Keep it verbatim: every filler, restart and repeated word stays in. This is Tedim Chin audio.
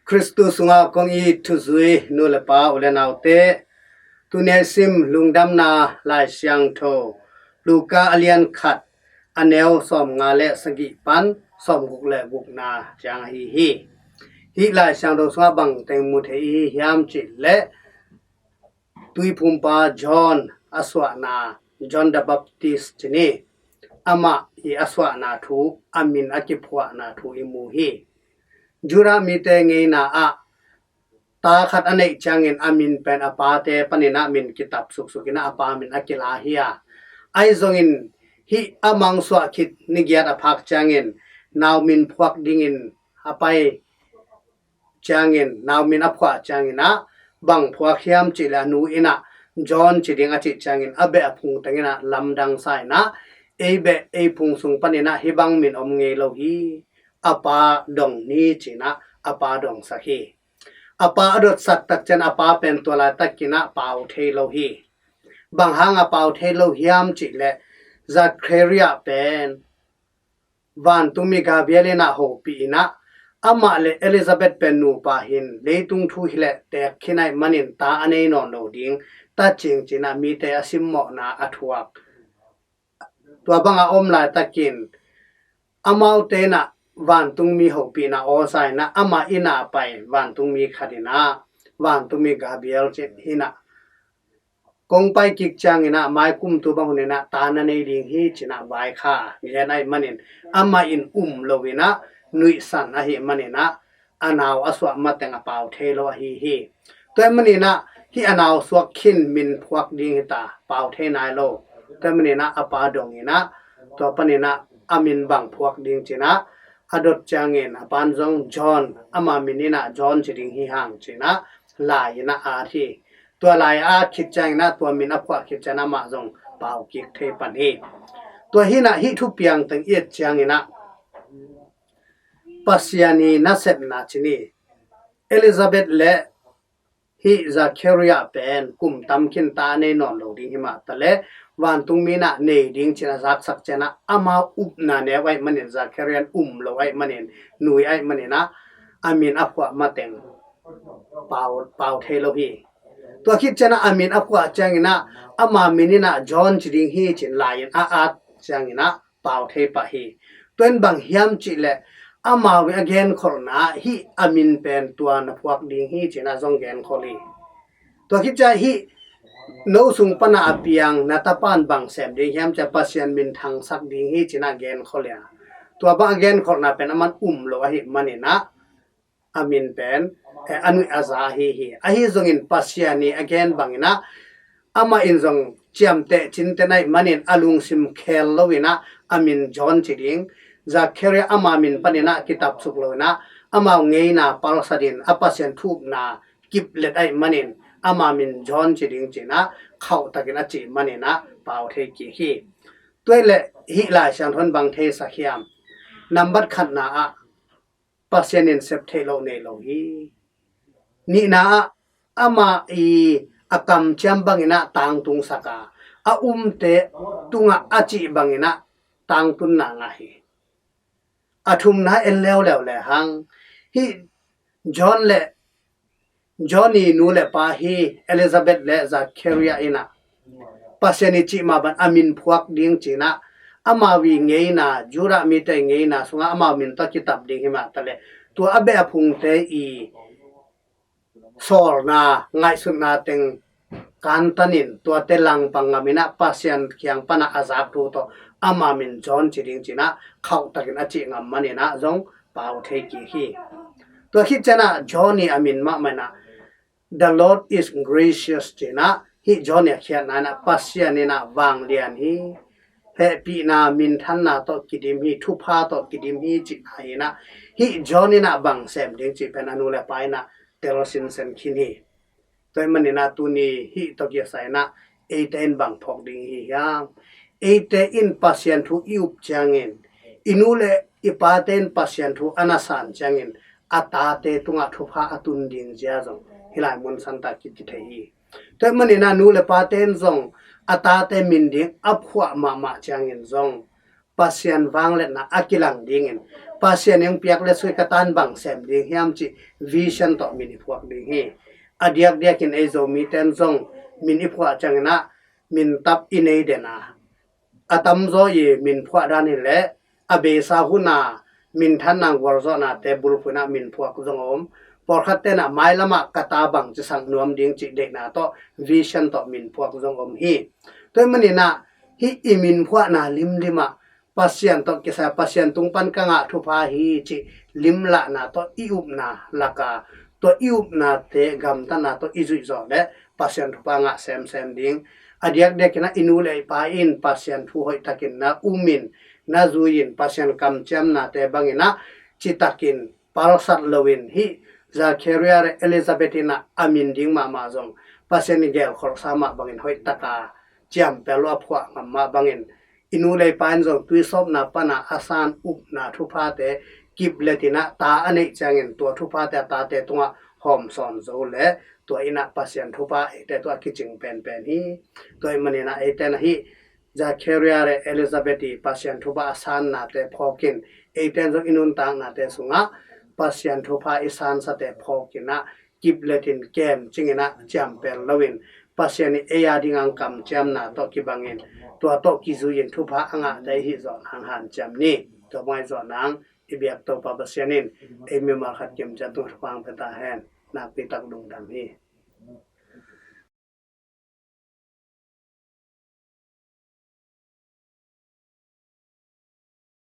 Khristu sungah kong it thuzui nu le pa, u le naute, tuni a sim Lungdamna Lai Siangtho, Luka a lian khat, a neu sawmnga le sagih pan sawmguk le gukna ciang ahi hi. Hih Lai Siangtho sungah bang teng mu thei i hi hiam cih leh, Tuiphumpa John a suahna, John the Baptist ci ni, amah i a suahna thu, a min a kiphuahna thu i mu hi. Judah mite ngeina ah ta khat a neih ciangin a min pen a pate panin ah min kitap suksuk in ah a pa min a kila hi a. Ahi zongin hih a mang suah khit ni giat a phak ciangin nau min phuak dingin a pai ciangin, nau min a phuah ciangin ah bang phuak hiam cih leh a nu in ah John ci ding a cih ciangin a beh a phung teng in ah lamdang sa in ah, ei beh ei phung sung panin ah hih bang min om ngei lo hi, a pa dong ni ci in ah a pa dongsak hi. A pa a dotsak tak ciang a pa pen tua laitakin ah pau thei lo hi. Bang hang a pau thei lo hiam cih leh, Zachariah pen vantungmi Gabriel in ah hopih in ah, amah le Elizabeth pen nupa hi in, leitung thu hi leh teek khin ahih manin ta a nei nawn lo ding, ta cing ci in ah mite a simmawhna a thuak. Tua bang a om laitakin amaute in ah vantungmi hopihna aw sa in ah, amah inn ah pai vantungmi khat in ah, vantungmi Gabriel ci hi in ah, kong pai kik ciangin ah maikum tu bang hun in ah ta na nei ding hi ci in ah vaikhak gen ahih manin, amah in um lo in ah nuihsan ahih manin ah a nau a suah mateng a pau thei lo ahi hi. Tua ahih manin ah hih a nau suak khin min phuak ding hi ta, pau thei nai lo. Tua ahih manin ah a pa dong in ah, tua panin ah a min bang phuak ding ci in ah a dot ciangin a pan zong John, ama min in ah John ci ding hi hang ci in ah lai in ah at hi. Tua lai a at khit ciangin ah, tua min a phuah khit ciangin ah amah zong pau kik thei pan hi. Tua hi in ah hih thupiang teng i et ciangin ah Pasian i nasepna ci ni, Elizabeth le hih Zachariah pen kum tam khin ta nei nawn lo ding hi mah ta leh, vantungmi in ah nei ding ci in a zaksak ciangin ah ama upna neu ahih manin, Zachariah in um lo ahih manin, nui ahih manin ah a min a phuah mateng pau, pau thei lo hi. Tua khit ciangin ah a min a phuah ciangin ah ama min in ah John ci ding hi ci in lai in a at ciangin ah pau thei pah hi. Tua in bang hiam cih leh, amau in a genkholhna ah hih a min pen tua na phuak ding hi ci in ah zong genkholh hi. Tua khit ciang hih no sung pan a piang na tapa in bang sem ding hiam cih leh Pasian min thangsak ding hi ci in ah genkholh hi a. Tua bang a genkholhna pen aman um lo ahih manin ah a min pen, eh, a nuih a za ahi hi. Ahi zongin Pasian i a gen bangin ah, amah in zong ciamteh cinte ahih manin a lungsim khel lo in ah a min John ci ding, Zachariah ama min panin ah kitap suk lo in ah, amau ngeina palsat in a Pasian thu upna kip let ahih manin ama min John ci ding ci in ah khauh takin a cih manin ah pau thei kik hi. Tua hi leh hih Lai Siangtho in bang theisak hiam? Nambat khatna ah, Pasian in sep theih loh nei lo hi. Nihna ah, amah i a kamciam bangin ah tangtungsak a, a umte tungah a cih bangin ah tangtunna ngah hi. A thumna en leuleu lehang, hih John le John i nu le pa hi Elizabeth le Zachariah in ah Pasian i cih mah bang a min phuak ding ci in ah, amau i ngeina, Judah mite i ngeina sungah amau min tawh kitap ding hi mah ta leh, tua a beh a phungte i sawlna, ngaihsutna teng kantanin, tuate langpang ngam in ah Pasian kiang pan ah a zak thu tawh ama min John ci ding ci in ah khauh takin a cih ngam manin ah zong pau thei kik hi. Tua khit ciang ah John i a min mahmah in ah, "The Lord is gracious," ci in ah, hih John i a khiatna in ah Pasian in ah vanglian hi, hehpihna, minthanna tawh kidim hi, thupha tawh kidim hi cihna hi in ah, hih John in ah bang sem ding cih pen a nu le pa in ah tel sinsen khin hi. Tua ahih manin ah tuni hih tawh kisai in ah eite in bang phawk ding i hi hiam? Eite in Pasian thu i up ciangin, i nu le i pate in Pasian thu a na san ciangin, a tate tungah thupha a tun ding zia zong hih lai mun santa kik kithei hi. Tua ahih manin ah nu le pate in zong a tate min ding a phuah mahmah ciangin zong Pasian vangliatna a kilang dingin, Pasian in piak le sui ka tan bang sem ding hiam cih vision tawh min i phuak ding hi. A diakdiakin ei Zomite in zong min i phuah ciangin ah min tap i nei den a, a tamzaw i min phuah dan hi leh a beisa hun a minthanna gualzawhnate bulphuh in ah min phuak zong om. Pawlkhatte in ah mailam ah ka ta bang ci sak nuam ding cih deihna tawh vision tawh min phuak zong om hi. Tua ahih manin ah hih i min phuahna limlim ah Pasian tawh kisai, Pasian tung pan ka ngah thupha hi cih limlahna tawh i upna lak a, tua i upnate gamtatna tawh i zuih zawh leh Pasian thupha ngah semsem ding. A diakdiakin ah i nu le i pa in Pasian thu hoihtakin na um in, na zui in, Pasian kamciamnate bangin ah citakin palsat loin, hih Zakaria le Elizabeth in ah a min ding mahmah zong Pasian i gelkholhsa mah bangin hoihtaka ciampel lo a phuah ngam mah bangin, i nu le i pa in zong tuisawpna pan a a san upna thuphate kiplet in ah ta a neih ciangin tua thuphate a tate tungah hawmsawn zo leh tua in ah Pasian thupha eite tungah kicing penpen hi. Tua ahih manin ah eite in ah hih Zakaria le Elizabeth i Pasian thupha a sannate phawkin, eite in zong i nuntaknate sungah Pasian thupha i sansate phawkin ah kipletin kemcingin ah ciampel loin, Pasian i ei a dingin kamciamna tawh kibangin, tua tawh kizuiin thupha a ngahte i hih zawh nang hanciam ni. Tua bang i zawh nang i biak Topa Pasian in ei mimal khat kimciat tung thupha hong pia ta hen. Nakpi tak lungdam hi.